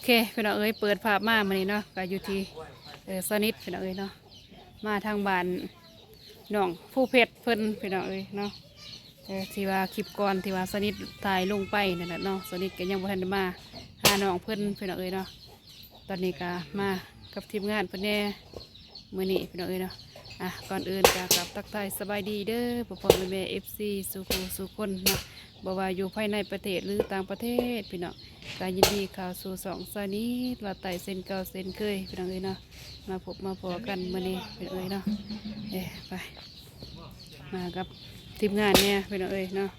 ເຄ ພີ່ນ້ອງເອີຍ ເປີດພາບມາມື້ນີ້ເນາະ ກໍຢູ່ທີ່ ເອີ ສະນິດ ພີ່ນ້ອງເອີຍເນາະ ມາທາງບ້ານນ້ອງພູເພັດເພິ່ນ ພີ່ນ້ອງເອີຍເນາະ. ເອີ ທີ່ວ່າຄລິບກ່ອນທີ່ວ່າສະນິດຖ່າຍລົງໄປນັ້ນແຫຼະເນາະ ສະນິດກໍຍັງບໍ່ທັນໄດ້ມາຫານ້ອງເພິ່ນ ພີ່ນ້ອງເອີຍເນາະ. ຕອນນີ້ກໍມາກັບທີມງານເພິ່ນແດ່ມື້ນີ້ ພີ່ນ້ອງເອີຍເນາະ. ອ່ະ ກ່ອນອື່ນກໍກາບທັກທາຍສະບາຍດີເດີ ພໍ່ໆແມ່ໆ ເອັຟຊີ ສູ່ຄູ່ສູ່ຄົນເນາະ ບໍ່ວ່າຢູ່ພາຍໃນປະເທດ ຫຼື ຕ່າງປະເທດ ພີ່ນ້ອງ ກໍຍິນດີເຂົ້າສູ່ຊ່ອງສະນິດລາວໃຕ້ເຊັ່ນເກົ່າເຊັ່ນເຄີຍ ພີ່ນ້ອງເອີຍເນາະ. ມາພົບມາພໍ້ກັນມື້ນີ້ ພີ່ນ້ອງເອີຍເນາະ. ເອີ ໄປ ມາກັບທີມງານແດ່ ພີ່ນ້ອງເອີຍເນາະ.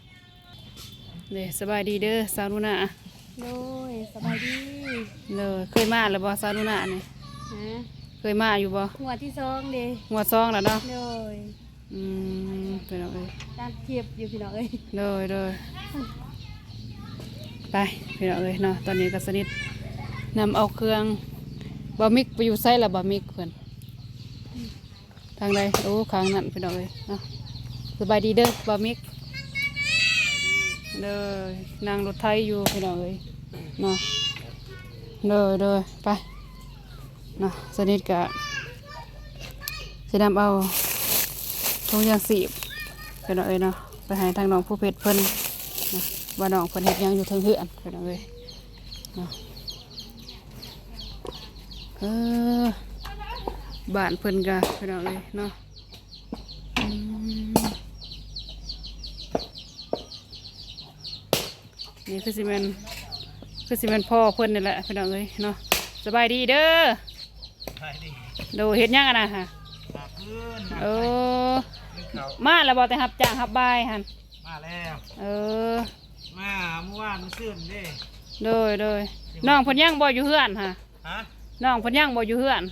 ເດ້ ສະບາຍດີເດີສາວໜູນາ. ໂດຍ ສະບາຍດີ. ໂດຍ ເຄີຍມາແລ້ວບໍ່ສາວໜູນານີ້? ຮະ? ເຄີຍມາຢູ່ບໍ່? ງວດທີສອງເດ້. ງວດສອງແລ້ວເນາະ? ໂດຍ. ອືມ ພີ່ນ້ອງເອີຍ ຕາມຄລິບຢູ່ ພີ່ນ້ອງເອີຍ. ໂດຍ ໂດຍ ໄປ ພີ່ນ້ອງເອີຍເນາະ. ຕອນນີ້ກໍສະນິດນຳເອົາເຄື່ອງ ບ່າວມິກໄປຢູ່ໃສລະ ບ່າວມິກເພິ່ນ? ທາງໃດ? ໂອ້ ຂ້າງນັ້ນ ພີ່ນ້ອງເອີຍເນາະ. ສະບາຍດີເດີບ່າວມິກ. ໂດຍ ນັ່ງລົດໄຖຢູ່ ພີ່ນ້ອງເອີຍເນາະ. ໂດຍ ໂດຍ ໄປເນາະ. ສະນິດກະຊິນຳເອົາຖົງຢາງຊີບ ພີ່ນ້ອງເອີຍເນາະ ໄປໃຫ້ທາງນ້ອງພູເພັດເພິ່ນເນາະ ວ່ານ້ອງເພິ່ນເຮັດຫຍັງຢູ່ເທິງເຮືອນ ພີ່ນ້ອງເອີຍເນາະ. ເອີ ບ້ານເພິ່ນກະ ພີ່ນ້ອງເອີຍເນາະ. ອືມ ນີ້ຄືຊິແມ່ນ ຄືຊິແມ່ນພໍ່ເພິ່ນນີ້ແຫຼະ ພີ່ນ້ອງເອີຍເນາະ. ສະບາຍດີເດີ. ສະບາຍດີ. ໂດຍ ເຮັດຫຍັງອັນນັ້ນຫະ? ຕາກພື້ນ. ໂອ້ ຕາກໄຂ່ ກິນເຂົ້າ. ມາແລ້ວບໍ່ ແຕ່ຮັບຈ້າງຮັບບາຍຫັ້ນ? ມາແລ້ວ. ເອີ ມາມື້ວານມື້ຊືນເດ້. ໂດຍ ໂດຍ. ນ້ອງເພິ່ນຍັງບໍ່ຢູ່ເຮືອນຫະ? ຮະ? ນ້ອງເພິ່ນຍັງບໍ່ຢູ່ເຮືອນ?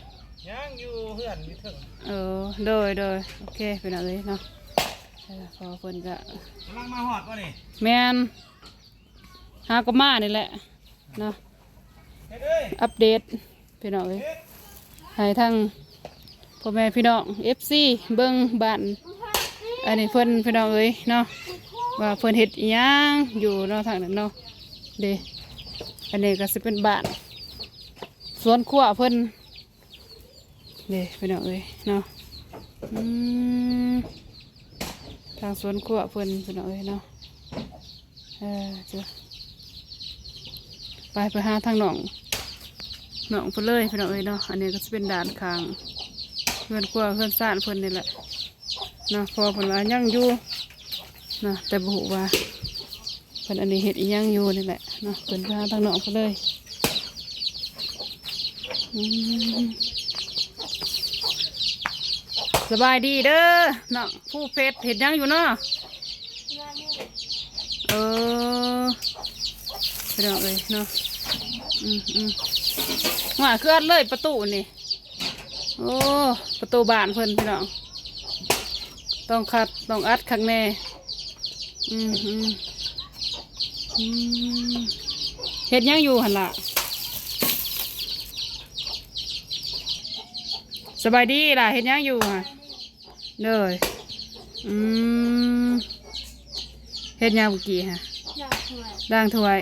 ຍັງຢູ່ເຮືອນຢູ່ເທິງ. ເອີ ໂດຍ ໂດຍ. ໂອເຄ ພີ່ນ້ອງເອີຍເນາະ. ເອີ ພໍ່ເພິ່ນກະກຳລັງມາຮອດບໍ່ນີ້? ແມ່ນ ຫາກໍມານີ້ແຫຼະເນາະ. ເຮັດເອີຍ ອັບເດດ ພີ່ນ້ອງເອີຍ ເຮັດ ໃຫ້ທາງພໍ່ແມ່ພີ່ນ້ອງ ເອັຟຊີ ເບິ່ງບ້ານອັນນີ້ເພິ່ນ ພີ່ນ້ອງເອີຍເນາະ ວ່າເພິ່ນເຮັດອີ່ຫຍັງຢູ່ເນາະ ທາງນັ້ນເນາະ. ເດ້ ອັນນີ້ກໍຊິເປັນບ້ານສວນຄົວເພິ່ນ ເດ້ ພີ່ນ້ອງເອີຍເນາະ. ອືມ ທາງສວນຄົວເພິ່ນ ພີ່ນ້ອງເອີຍເນາະ. ເອີ ເຈົ້າ ໄປ ໄປຫາທາງນ້ອງ ນ້ອງເພິ່ນເລີຍ ພີ່ນ້ອງເອີຍເນາະ. ອັນນີ້ກໍຊິເປັນດ້ານຂ້າງເຮືອນຄົວເຮືອນຊານເພິ່ນນີ້ແຫຼະເນາະ. ພໍ່ເພິ່ນວ່າຍັງຢູ່ເນາະ ແຕ່ບໍ່ຮູ້ວ່າ ເພິ່ນອັນນີ້ເຮັດອີ່ຫຍັງຢູ່ນີ້ແຫຼະເນາະ. ເພິ່ນໄປຫາທາງນ້ອງເພິ່ນເລີຍ. ອືມ ສະບາຍດີເດີນ້ອງພູເພັດ ເຮັດຫຍັງຢູ່ເນາະ? ເອີ ພີ່ນ້ອງເອີຍເນາະ. ອືມໆ ວ່າຄືອັດເລີຍປະຕູນີ້. ໂອ້ ປະຕູບ້ານເພິ່ນ ພີ່ນ້ອງ ຕ້ອງຄັດ ຕ້ອງອັດຄັກແນ່. ອືມໆ ອືມ ເຮັດຫຍັງຢູ່ຫັ້ນລະ? ສະບາຍດີລະ ເຮັດຫຍັງຢູ່ຫະ? ໂດຍ ອືມ ເຮັດຫຍັງເມື່ອກີ້ຫະ? ລ້າງຖ້ວຍ ລ້າງຖ້ວຍ.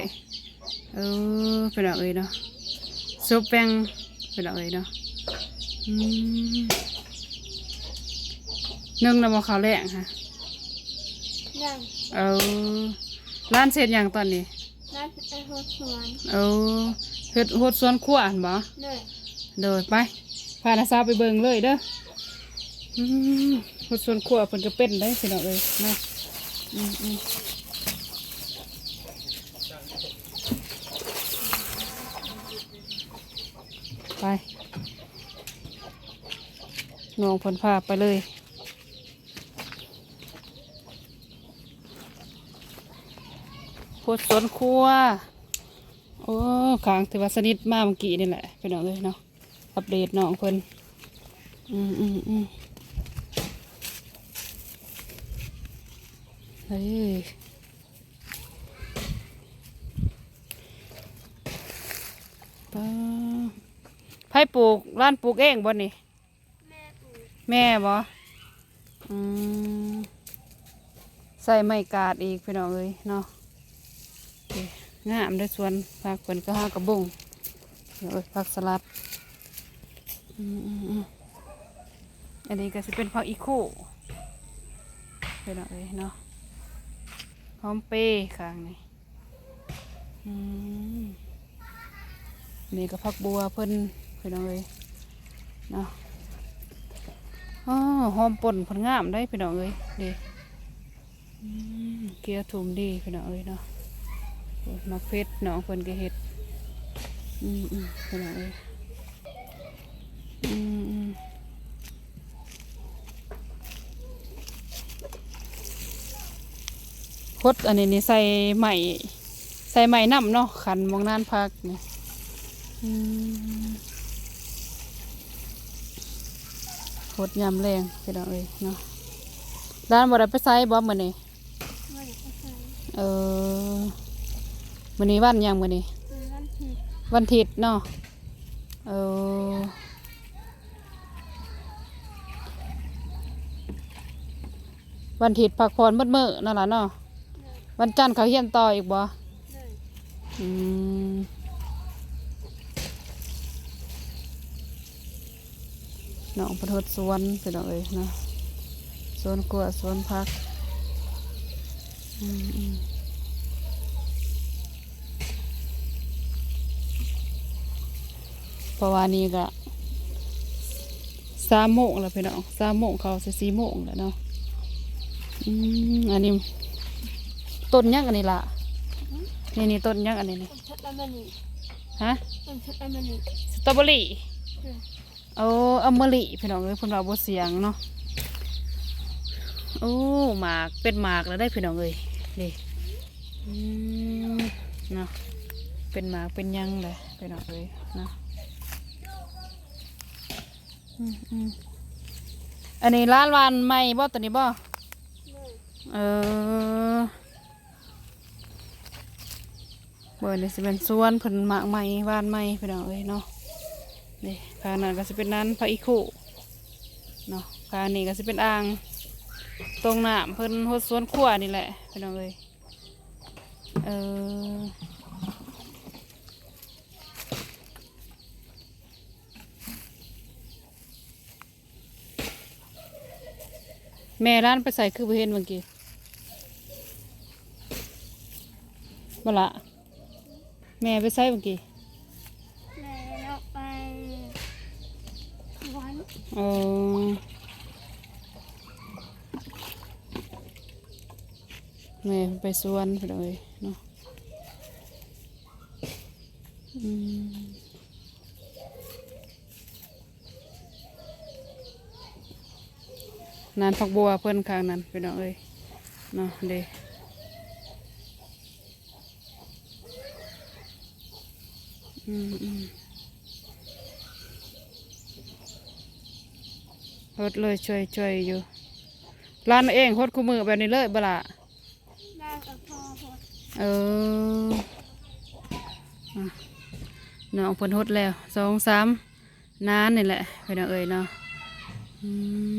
ເອີ ພີ່ນ້ອງເອີຍເນາະ ສົບແປ້ງ ພີ່ນ້ອງເອີຍເນາະ. ອືມ ໜຶ້ງແລ້ວບໍ່ເຂົ້າແລງຫະ? ຍັງ. ເອີ ຫຼານຊິເຮັດຫຍັງຕອນນີ້? ເອີ ເຮັດ ເຮັດສວນຄົວຫັ້ນບໍ່? ໂດຍ ໂດຍ ໄປ ພານ້າສາວໄປເບິ່ງເລີຍເດີ. ອືມ ເຮັດສວນຄົວເພິ່ນກໍເປັນໄດ໋ ພີ່ນ້ອງເອີຍເນາະ. ອືມໆ ໄປ ນ້ອງເພິ່ນພາໄປເລີຍ. ໂພດສວນຄົວ. ໂອ້ ຂ້າງທີ່ວ່າສະໜິດມາເມື່ອກີ້ນີ້ແຫຼະ ພີ່ນ້ອງເອີຍເນາະ. ອັບເດດນ້ອງເພິ່ນ. ອືມໆໆ ເອີ ປາ ໃຜປູກ? ຫຼານປູກເອງບໍ່ນີ້? ແມ່ປູກ. ແມ່ບໍ່? ອືມ ໃສ່ໄມ້ກາດອີກ ພີ່ນ້ອງເອີຍເນາະ. ງາມເດີສວນຜັກເພິ່ນ ກໍຫາກະບົງ. ເອີ ຜັກສະຫຼັດ ອືມໆໆ ອັນນີ້ກໍຊິເປັນຜັກອີໂຄ ພີ່ນ້ອງເອີຍເນາະ ຫອມເປຂ້າງນີ້ ອືມ ນີ້ກໍຜັກບົວເພິ່ນ ພີ່ນ້ອງເອີຍເນາະ ອໍ ຫອມປົ່ນເພິ່ນງາມໄດ໋ ພີ່ນ້ອງເອີຍ ນີ້ ອືມ ເກຍທຸ່ມດີພີ່ນ້ອງເອີຍເນາະ ໂອ້ຍ ໝາກເຜັດນ້ອງເພິ່ນກໍເຮັດ ອືມໆ ພີ່ນ້ອງເອີຍ ອືມໆ ຫົດອັນນີ້ນີ້ໃສ່ໄມ້ ໃສ່ໄມ້ນຳເນາະ ຄັນໝ່ອງນານຜັກນີ້ ອືມ ຫົດຍາມແລງພີ່ນ້ອງເອີຍເນາະ ຫຼານບໍ່ໄດ້ໄປໃສບໍ່ມື້ນີ້? ບໍ່ໄດ້ໄປໃສ ເອີ ມື້ນີ້ວັນຫຍັງມື້ນີ້? ວັນທິດ ວັນທິດເນາະ ເອີ ວັນທິດພັກຜ່ອນໝົດມື້ນັ້ນລະເນາະ ວັນຈັນເຂົາຮຽນຕໍ່ອີກບໍ່? ອືມ ນ້ອງເພິ່ນຫົດສວນພີ່ນ້ອງເອີຍເນາະ ສວນກົວ ສວນຜັກ ອືມໆ ເພາະວ່ານີ້ກະສາມໂມງແລ້ວພີ່ນ້ອງ ສາມໂມງເຂົ້າຊິສີ່ໂມງແລ້ວເນາະ ອືມ ອັນນີ້ຕົ້ນຫຍັງອັນນີ້ລະ? ນີ້ ນີ້ຕົ້ນຫຍັງອັນນີ້ນີ້? ຕົ້ນສະຕຣໍເບີຣີ ຮະ? ຕົ້ນສະຕຣໍເບີຣີ ສະຕຣໍເບີຣີ ເອີ ໂອ້ ອາມາລີພີ່ນ້ອງເອີຍ ເພິ່ນວ່າບໍ່ສຽງເນາະ ໂອ້ ໝາກ ເປັນໝາກແລ້ວໄດ໋ພີ່ນ້ອງເອີຍ ນີ້ ອືມ ເນາະ ເປັນໝາກເປັນຫຍັງແລ້ວພີ່ນ້ອງເອີຍເນາະ ອືມໆ ອັນນີ້ຫຼານຫວ່ານໃໝ່ບໍ່ ໂຕນີ້ບໍ່? ເອີ ເບິ່ງນີ້ຊິແມ່ນສວນເພິ່ນໝາກໃໝ່ ຫວ່ານໃໝ່ພີ່ນ້ອງເອີຍເນາະ ນີ້ຂ້າງນັ້ນກໍຊິເປັນນັ້ນ ຜັກອີໂຄເນາະ ຂ້າງນີ້ກໍຊິເປັນອ່າງຕົງນ້ຳ ເພິ່ນຫົດສວນຄົວນີ້ແຫຼະພີ່ນ້ອງເອີຍ ເອີ. ແມ່ຫຼານໄປໃສຄືບໍ່ເຫັນເມື່ອກີ້? ບໍ່ລະ ແມ່ໄປໃສເມື່ອກີ້? ແມ່ເລາະໄປສວນ ເອີ ແມ່ໄປສວນພຸ້ນເອີຍເນາະ ອືມ. ນັ້ນ ຜັກບົວເພິ່ນຂ້າງນັ້ນພີ່ນ້ອງເອີຍເນາະ ເດ້ ອືມໆ ຫົດເລີຍ ຊ່ວຍໆ ຢູ່ ຫຼານເອງຫົດຄູ່ມື້ແບບນີ້ເລີຍບໍ່ລະ? ເອີ ອະ ນ້ອງເພິ່ນຫົດແລ້ວ ສອງສາມ ນານນີ້ແຫຼະພີ່ນ້ອງເອີຍເນາະ ອືມ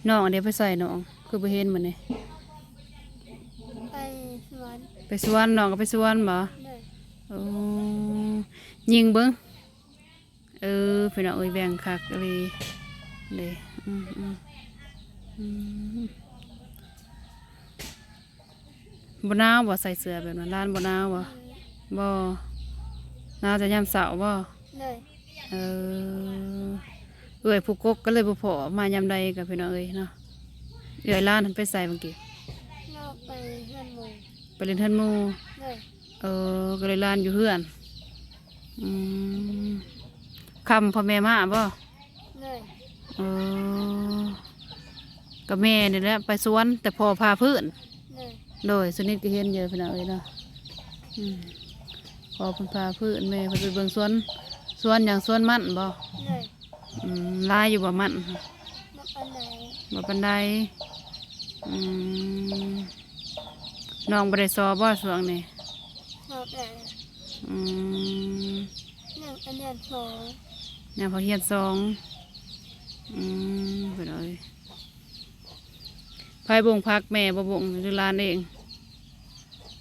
ນ້ອງອັນນີ້ໄປໃສນ້ອງ ຄືບໍ່ເຫັນມື້ນີ້? ໄປສວນ ໄປສວນ ນ້ອງກໍໄປສວນບໍ່? ໂດຍ ໂອ້ ຍິງເບິ່ງ ເອີ ພີ່ນ້ອງເອີຍ ແບ່ງຄັກອີ່ຫຼີເດ້ ອືມໆ ອືມ. ບໍ່ໜາວບໍ່ ໃສ່ເສື້ອແບບນັ້ນ ຫຼານບໍ່ໜາວບໍ່? ບໍ່ ໜາວແຕ່ຍາມເຊົ້າບໍ່? ໂດຍ ເອີ ເອື້ອຍຜູ້ກົກກໍເລີຍບໍ່ພໍ້ ມາຍາມໃດກໍພີ່ນ້ອງເອີຍເນາະ ເອື້ອຍຫຼານຫັ້ນໄປໃສເມື່ອກີ້? ເລາະໄປເຮືອນໝູ່ ໄປຫຼິ້ນເຮືອນໝູ່ ໂດຍ ເອີ ກໍເລີຍຫຼານຢູ່ເຮືອນ ອືມ ຄ່ຳພໍ່ແມ່ມາບໍ່? ໂດຍ ເອີ ກໍແມ່ນີ້ແຫຼະໄປສວນ ແຕ່ພໍ່ພາພື້ນ ໂດຍ ໂດຍ ສຸນິດກໍເຫັນຢູ່ພີ່ນ້ອງເອີຍເນາະ ອືມ ພໍ່ເພິ່ນພາພື້ນ ແມ່ເພິ່ນໄປເບິ່ງສວນ ສວນຫຍັງ ສວນມັນບໍ່? ໂດຍ ອືມ ຫຼາຍຢູ່ບໍ່ມັນ? ບໍ່ປານໃດ ບໍ່ປານໃດ ອືມ ນ້ອງບໍ່ໄດ້ສອບບໍ່ຊ່ວງນີ້? ສອບແລ້ວ ອືມ ຍັງອັນຮຽນສອງ ຍັງພາກຮຽນສອງ ອືມ ເພິ່ນເອີຍ ໃຜບົ່ງຜັກ ແມ່ບໍ່ບົ່ງ ຫຼືຫຼານເອງ?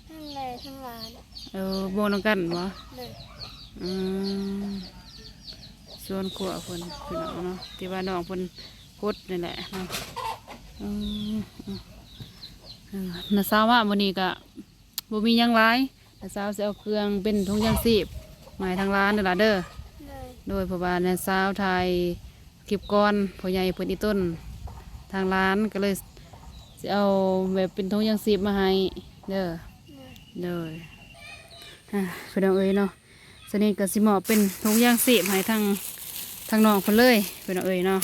ທັງແມ່ທັງຫຼານ ເອີ ບົ່ງນຳກັນບໍ່? ໂດຍ ອືມ ສວນຄົວເພິ່ນພີ່ນ້ອງເນາະ ທີ່ວ່ານ້ອງເພິ່ນຫົດນີ້ແຫຼະເນາະ. ເອີ ເອີ ເອີ ນ້າສາວມາມື້ນີ້ກະບໍ່ມີຫຍັງຫຼາຍ ນ້າສາວຊິເອົາເຄື່ອງເປັນຖົງຢາງຊີບມາໃຫ້ທາງຫຼານເດີຫຼາເດີ. ໂດຍ ໂດຍ ເພາະວ່ານ້າສາວຖ່າຍຄລິບກ່ອນພໍ່ໃຫຍ່ເພິ່ນອີ່ຕົນ ທາງຫຼານກໍເລີຍຊິເອົາແບບເປັນຖົງຢາງຊີບມາໃຫ້ເດີ. ໂດຍ ໂດຍ ອ່າ ພີ່ນ້ອງເອີຍເນາະ ສະນິດກໍຊິມອບເປັນຖົງຢາງຊີບໃຫ້ທາງ ທາງນ້ອງເພິ່ນເລີຍພີ່ນ້ອງເອີຍເນາະ.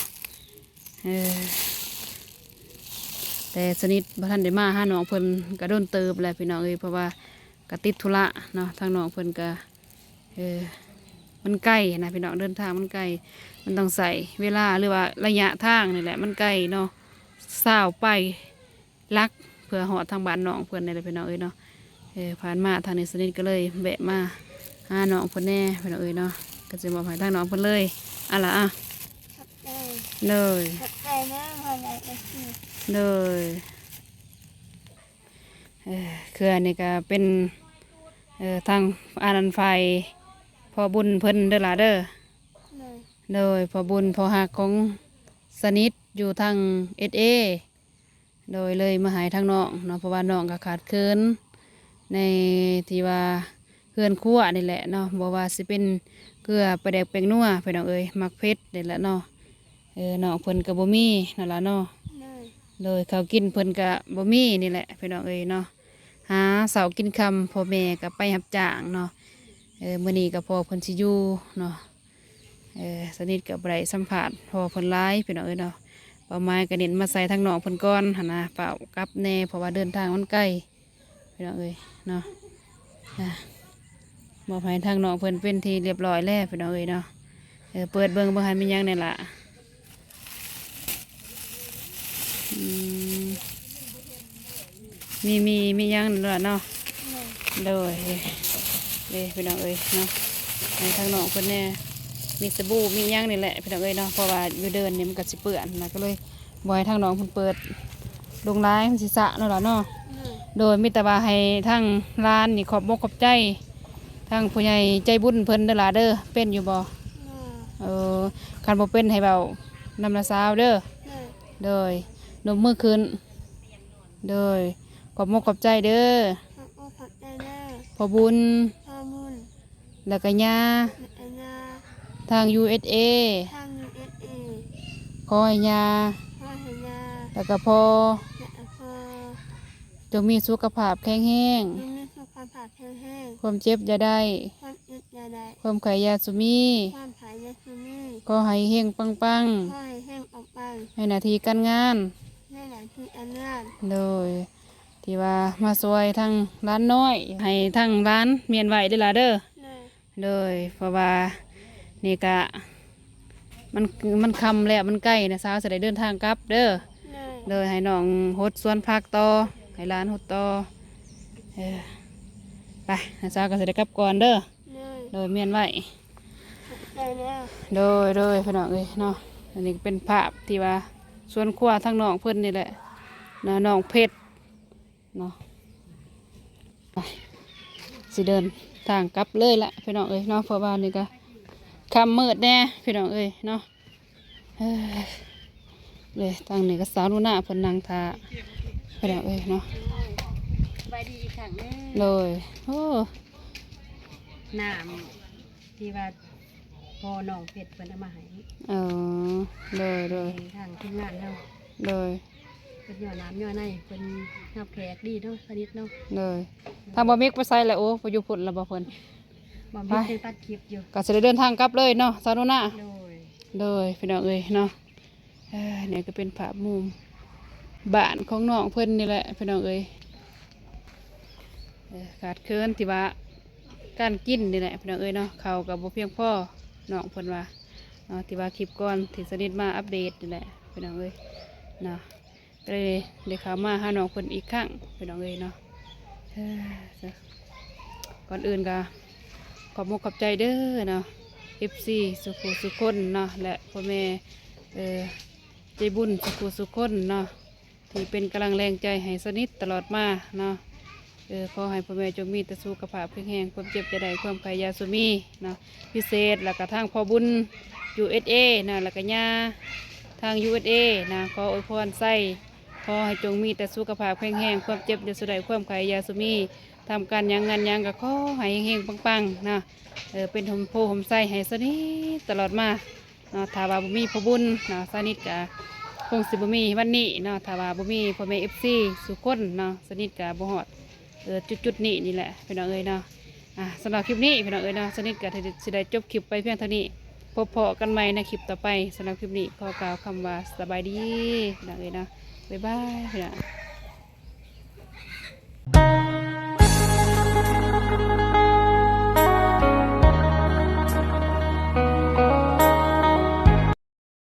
ເອີ ແຕ່ສະນິດບໍ່ທັນໄດ້ມາຫານ້ອງເພິ່ນກໍດົນເຕີບແລ້ວພີ່ນ້ອງເອີຍ ເພາະວ່າກໍຕິດທຸລະເນາະ ທາງນ້ອງເພິ່ນກໍ ເອີ ມັນໄກນະພີ່ນ້ອງ ເດີນທາງມັນໄກ ມັນຕ້ອງໃຊ້ເວລາ ຫຼືວ່າໄລຍະທາງນີ້ແຫຼະ ມັນໄກເນາະ ຊາວປາຍຫຼັກ ເພື່ອຮອດທາງບ້ານນ້ອງເພິ່ນນີ້ແຫຼະພີ່ນ້ອງເອີຍເນາະ. ເອີ ຜ່ານມາທາງນີ້ສະນິດກໍເລີຍແວະມາຫານ້ອງເພິ່ນແດ່ພີ່ນ້ອງເອີຍເນາະ ກໍຊິມອບໃຫ້ທາງນ້ອງເພິ່ນເລີຍ ອະລະ ອະ. ຂອບໃຈ ໂດຍ ຂອບໃຈເດີພໍ່ໃຫຍ່ເອັຟຊີ ໂດຍ. ເອີ ເຄື່ອງນີ້ກໍເປັນ ເອີ ທາງອັນນັ້ນ ຝ່າຍພໍ່ບຸນເພິ່ນເດີຫຼາເດີ. ໂດຍ ໂດຍ ພໍ່ບຸນພໍ່ຮັກຂອງສະນິດຢູ່ທາງເອສເອ ໂດຍ ເລີຍມາໃຫ້ທາງນ້ອງເນາະ ເພາະວ່ານ້ອງກໍຂາດເຂີນໃນທີ່ວ່າເຮືອນຄົວນີ້ແຫຼະເນາະ ບໍ່ວ່າຊິເປັນເກືອ ປາແດກ ແປ້ງນົວ ພີ່ນ້ອງເອີຍ ໝາກເຜັດນີ້ແຫຼະເນາະ. ເອີ ນ້ອງເພິ່ນກໍບໍ່ມີນັ້ນລະເນາະ ໂດຍ ໂດຍ ເຂົ້າກິນເພິ່ນກໍບໍ່ມີນີ້ແຫຼະພີ່ນ້ອງເອີຍເນາະ ຫາເຊົ້າກິນຄ່ຳ ພໍ່ແມ່ກໍໄປຮັບຈ້າງເນາະ. ເອີ ມື້ນີ້ກໍພໍ່ເພິ່ນຊິຢູ່ເນາະ ເອີ ສະນິດກໍບໍ່ໄດ້ສຳພາດພໍ່ເພິ່ນຫຼາຍພີ່ນ້ອງເອີຍເນາະ ເປົ້າໝາຍກໍເນັ້ນມາໃສ່ທາງນ້ອງເພິ່ນກ່ອນຫັ້ນນະ ຟ້າວກັບແດ່ ເພາະວ່າເດີນທາງມັນໄກ ພີ່ນ້ອງເອີຍເນາະ. ອ່າ ມອບໃຫ້ທາງນ້ອງເພິ່ນເປັນທີ່ຮຽບຮ້ອຍແລ້ວພີ່ນ້ອງເອີຍເນາະ. ເອີ ເປີດເບິ່ງ ເບິ່ງຫັ້ນມີຫຍັງແດ່ລະ. ອືມ ມີ ມີ ມີຫຍັງແດ່ລະເນາະ. ໂດຍ ເດ້ພີ່ນ້ອງເອີຍເນາະ ໃຫ້ທາງນ້ອງເພິ່ນແດ່ ມີສະບູ່ ມີຫຍັງນີ້ແຫຼະພີ່ນ້ອງເອີຍເນາະ ເພາະວ່າຢູ່ເດີ່ນນີ້ມັນກໍຊິເປື້ອນນະ ກໍເລີຍ ບໍ່ໃຫ້ທາງນ້ອງເພິ່ນເປີດດົງຫຼາຍ ມັນຊິສະເນາະຫຼາເນາະ. ໂດຍ ມີແຕ່ວ່າໃຫ້ທາງຫຼານນີ້ຂອບອົກຂອບໃຈທາງຜູ້ໃຫຍ່ໃຈບຸນເພິ່ນເດີຫຼາເດີ. ເປັນຢູ່ບໍ່? ເອີ ຄັນບໍ່ເປັນໃຫ້ເວົ້ານຳນ້າສາວເດີ. ໂດຍ ນົບມືຂຶ້ນ. ໂດຍ ຂອບອົກຂອບໃຈເດີ ຂອບອົກຂອບໃຈເດີ ພໍ່ບຸນ ພໍ່ບຸນ ແລ້ວກໍຍ່າ ແລ້ວກໍຍ່າ ທາງ ຢູເອສເອ ທາງ ຢູເອສເອ ຂໍໃຫ້ຍ່າ ຂໍໃຫ້ຍ່າ ແລ້ວກໍພໍ່ ແລ້ວກໍພໍ່ ຈົ່ງມີສຸຂະພາບແຂງແຮງ ຈົ່ງມີສຸຂະພາບແຂງແຮງ ຄວາມເຈັບຢ່າໄດ້ ຄວາມເຈັບຢ່າໄດ້ ຄວາມໄຂ້ຢ່າສູ່ມີ ຄວາມໄຂ້ຢ່າສູ່ມີ ຂໍໃຫ້ເຮັງປັງໆ ຂໍໃຫ້ເຮັງປັງໆ ໃນໜ້າທີ່ການງານ ໃນໜ້າທີ່ການງານ ໂດຍ ທີ່ວ່າມາຊ່ວຍທາງຫຼານນ້ອຍ ໃຫ້ທາງຫຼານມ້ຽນໄວ້ເດີຫຼາເດີ. ໂດຍ ໂດຍ ເພາະວ່ານີ້ກະ ມັນ ມັນຄ່ຳແລ້ວ ມັນໃກ້ ນ້າສາວຊິໄດ້ເດີນທາງກັບເດີ. ໂດຍ ໂດຍ ໃຫ້ນ້ອງຫົດສວນຜັກຕໍ່ ໃຫ້ຫຼານຫົດຕໍ່. ເອີ ໄປ ນ້າສາວກໍຊິໄດ້ກັບກ່ອນເດີ. ໂດຍ ໂດຍ ມ້ຽນໄວ້. ໂດຍ ໂດຍ ພີ່ນ້ອງເອີຍເນາະ ອັນນີ້ກໍເປັນພາບທີ່ວ່າສວນຄົວທາງນ້ອງເພິ່ນນີ້ແຫຼະເນາະ ນ້ອງເພັດເນາະ. ໄປ ຊິເດີນທາງກັບເລີຍລະພີ່ນ້ອງເອີຍເນາະ ເພາະວ່ານີ້ກໍຄ່ຳມືດແດ່ພີ່ນ້ອງເອີຍເນາະ. ເອີ ເລີຍ ທາງນີ້ກໍສາວໜູນາເພິ່ນນັ່ງຖ້າພີ່ນ້ອງເອີຍເນາະ. ສະບາຍດີອີກຄັ້ງເດີ. ໂດຍ ໂອ້ ນ້ຳທີ່ວ່າພໍ່ນ້ອງເພັດເພິ່ນເອົາມາໃຫ້. ເອີ ໂດຍ ໂດຍ ທາງທີມງານເຮົາ. ໂດຍ ເພິ່ນຍໍ້ນ້ຳຍໍ້ໃນ ເພິ່ນຮັບແຂກດີເນາະ ສະໜິດເນາະ. ໂດຍ ທາງບ່າວມິກໄປໃສລະ? ໂອ້ ໄປຢູ່ພຸ້ນລະບໍ່ເພິ່ນ? ບ່າວມິກຍັງຕັດຄລິບຢູ່ ກໍຊິໄດ້ເດີນທາງກັບເລີຍເນາະ ສາວໜູນາ. ໂດຍ ໂດຍ ພີ່ນ້ອງເອີຍເນາະ. ເອີ ນີ້ກໍເປັນພາບມຸມບ້ານຂອງນ້ອງເພິ່ນນີ້ແຫຼະພີ່ນ້ອງເອີຍ. ເອີ ຂາດເຂີນທີ່ວ່າການກິນນີ້ແຫຼະພີ່ນ້ອງເອີຍເນາະ ເຂົ້າກໍບໍ່ພຽງພໍ ນ້ອງເພິ່ນວ່າເນາະ ທີ່ວ່າຄລິບກ່ອນທີ່ສະໜິດມາອັບເດດນີ້ແຫຼະພີ່ນ້ອງເອີຍເນາະ. ກໍເລີຍໄດ້ເຂົ້າມາຫານ້ອງເພິ່ນອີກຄັ້ງພີ່ນ້ອງເອີຍເນາະ. ເອີ ກ່ອນອື່ນກໍຂອບມຸກຂອບໃຈເດີເນາະ ເອັຟຊີ ສູ່ຜູ້ສູ່ຄົນເນາະ ແລະ ພໍ່ແມ່ ເອີ ໃຈບຸນສູ່ຜູ້ສູ່ຄົນເນາະ ທີ່ເປັນກຳລັງແຮງໃຈໃຫ້ສະໜິດຕະຫຼອດມາເນາະ. ເອີ ຂໍໃຫ້ພໍ່ແມ່ຈົ່ງມີແຕ່ສຸຂະພາບແຂງແຮງ ຄວາມເຈັບຢ່າໄດ້ ຄວາມໄຂ້ຢ່າສູ່ມີເນາະ. ພິເສດ ແລ້ວກະທາງພໍ່ບຸນ ຢູເອັສເອ ນະ ແລ້ວກະຍ່າທາງ ຢູເອັສເອ ນະ ຂໍອວຍພອນໃສ່ ຂໍໃຫ້ຈົ່ງມີແຕ່ສຸຂະພາບແຂງແຮງ ຄວາມເຈັບຢ່າສູ່ໄດ້ ຄວາມໄຂ້ຢ່າສູ່ມີ ທຳການຫຍັງງານຫຍັງກະຂໍໃຫ້ເຮັງໆ ປັງໆ ນະ. ເອີ ເປັນຮົ່ມໂພຮົ່ມໄຊໃຫ້ສາວນິດຕະຫຼອດມາເນາະ. ຖ້າວ່າບໍ່ມີພໍ່ບຸນເນາະ ສາວນິດກະຄົງຊິບໍ່ມີວັນນີ້ເນາະ. ຖ້າວ່າບໍ່ມີພໍ່ແມ່ເອັຟຊີສູ່ຄົນເນາະ ສາວນິດກະບໍ່ຮອດ ເອີ ຈຸດໆນີ້ນີ້ແຫຼະ ພີ່ນ້ອງເອີຍເນາະ. ອ່າ ສຳລັບຄລິບນີ້ ພີ່ນ້ອງເອີຍເນາະ ສາວນິດກະຊິໄດ້ຈົບຄລິບໄປພຽງເທົ່ານີ້. ພົບພໍ້ກັນໃໝ່ໃນຄລິບຕໍ່ໄປ. ສຳລັບຄລິບນີ້ຂໍກ່າວຄຳວ່າສະບາຍດີ ພີ່ນ້ອງເອີຍເນາະ. ບາຍບາຍ ພີ່ນ້ອງ.